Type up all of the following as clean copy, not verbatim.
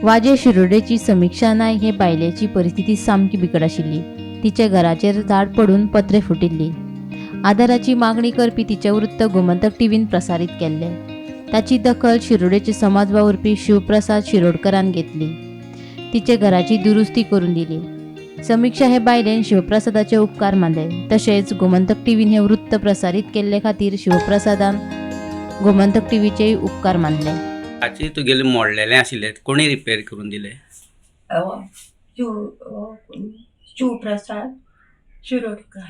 वाजे शिरोडेची समिक्षा नायक हे बायलेची परिस्थिती सामकी बिकट आशिल्ली. तिच्या घराचेर झाड पडून पत्रे फुटिल्ली. आदाराची मागणी करपी तिचें वृत्त गोमंतक टीव्हीन प्रसारीत केल्लें. ताची दखल शिरोडेचे समाज वावुरपी शिवप्रसाद शिरोडकरान घेतली. तिचे घराची दुरुस्ती करून दिली. समिक्षा हे बायलेन शिवप्रसादाचे उपकार मानले. तशेंच गोमंतक टीव्हीन हें वृत्त प्रसारीत केल्ले खातीर शिवप्रसादान गोमंतक टीव्हीचेय उपकार मानले. हाची तुगेलें मोडलेलें आशिल्लें, कोणी रिपेर करून दिलें? शिव शिवप्रसाद शिरोडकर.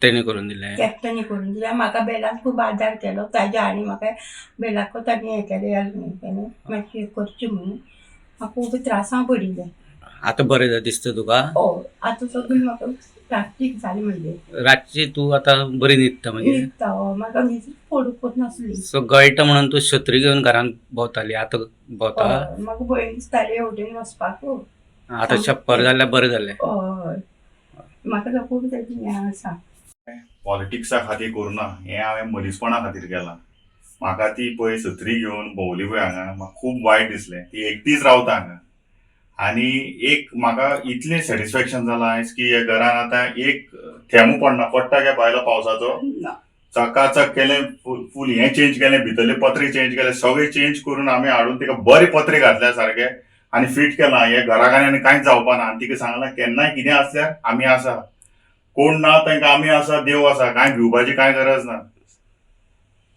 तेणी करून दिलें? तेणी करून दिलें. म्हाका बेलान खूब आदार केलो ताज्या आनी म्हाका बेलाको ताणें हें केलें, हें मातशें करचें म्हणून म्हाका खूब त्रासां पडिल्लें. आतां बरें दिसता तुका? हय, आतां सगळें म्हाका प्लास्टीक जालें म्हणजे. रातची तूं आतां बरी न्हिदता मागीर? न्हिदता, हय. म्हाका न्हीद पडूंकच नासली. सो गळटा म्हणून तूं शत्री घेवन घरान भोंवताली, आतां भोंवता? हय, म्हाका भंय दिसतालें हेवटेन वचपाक. आतां छप्पर जाल्यार बरें जालें. हय, म्हाका तो खूब ताजें हें आसा. पॉलिटिक्सा खातीर करुना, हें हांवें मनीसपणा खातीर केलां. म्हाका ती पळय सत्री घेवन भोंवली पळय हांगा, म्हाका खूब वायट दिसलें. ती एकटीच रावता हांगा आनी एक म्हाका इतलें सॅटिस्फॅक्शन जालां आयज की ह्या घरान आतां एक थेंबू पडना. पडटा काय बायलो पावसाचो? ना. चकाचक केलें, फूल हें चेंज केलें, भितरले पत्रे चेंज केले, सगळें चेंज करून आमी हाडून तिका बरे पत्रे घातल्या सारके आनी फीट केलां. हे घराक आनी कांयच जावपा ना. आनी तिका सांगलां, केन्नाय कितें आसल्यार आमी आसा, कोण ना तांकां आमी आसा, देव आसा, कांय भिवपाची कांय गरज ना,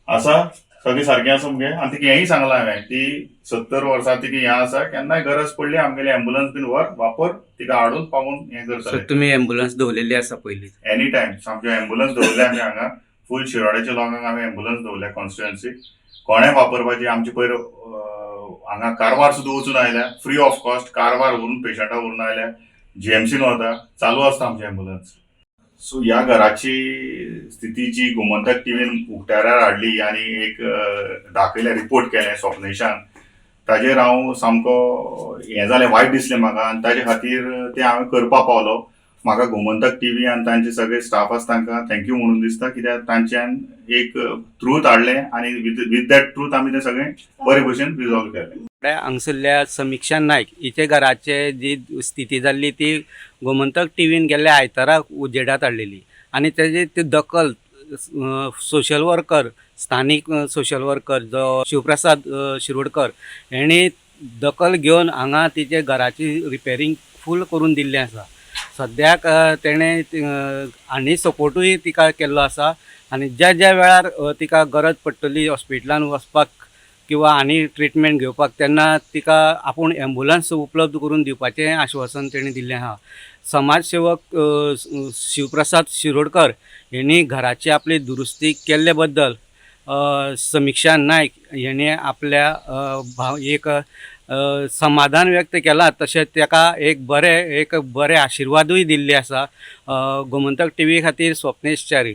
आसा सगळें सारकें आसा मगे. आनी तिका हेंय सांगलां हांवें, ती 70 वर्सां तिका हें आसा, केन्नाय गरज पडली आमगेली एम्बुलन्स बीन व्हर, वापर, तिका हाडून पावोवन हें सो करतलें. तुमी एम्बुलन्स दवरलेली आसा पयलीं? एनी टायम सामक्यो एम्बुलन्स दवरल्या आमी हांगा. फूल शिरोड्याच्या लोकांक आमी एम्बुलन्स दवरल्या कॉन्स्टिट्युएन्सी, कोणें वापरपाची. आमचे पयर हांगा कारवार सुद्दां वचून आयल्या, फ्री ऑफ कॉस्ट कारवार व्हरून पेशंटाक व्हरून आयल्या. जीएमसीन वता, चालू आसता आमची एम्बुलन्स. सो ह्या घराची स्थिती जी गोमंतक टिवीन उक्ताडार हाडली आनी एक दाखयलें, रिपोर्ट केलें स्वप्नेशान, ताजेर हांव सामको हें जालें, वायट दिसलें म्हाका आनी ताजे खातीर तें हांवें करपा पावलो. म्हाका गोमंतक टीव्ही आनी तांचे सगळे स्टाफ आसा तांकां thank you म्हणून दिसता, कित्याक तांच्यान एक ट्रूथ हाडलें आनी विथ that truth आमी तें सगळें बरे भशेन रिजॉल्व केलें. हांगसरल्या समिक्षा नायक हिचे घराचे जी स्थिती जाल्ली ती गोमंतक टिवीन गेल्ल्या आयताराक उजेडात हाडलेली आनी तेजी ती दखल सोशल वर्कर, स्थानीक सोशल वर्कर जो शिवप्रसाद शिरोडकर हेणी दखल घेवन हांगा तिचे घराची रिपेरींग फूल करून दिल्लें आसा. सद्याक तेणें आनी सपोर्टूय तिका केल्लो आसा आनी ज्या ज्या वेळार तिका गरज पडटली हॉस्पिटलान वचपाक किंवा आनी ट्रिटमेंट घेवपाक, तेन्ना तिका आपूण एम्बुलन्स उपलब्ध करून दिवपाचें आश्वासन तेणी दिल्लें आहा. समाजसेवक शिवप्रसाद शिरोडकर हेणी घराची आपली दुरुस्ती केल्ले बद्दल समिक्षा नायक हेणी आपल्या भाव एक समाधान व्यक्त केलां, तशेंच ताका एक बरे आशिर्वादूय दिल्ले आसा. गोमंतक टीव्ही खातीर स्वप्नेश च्यारी.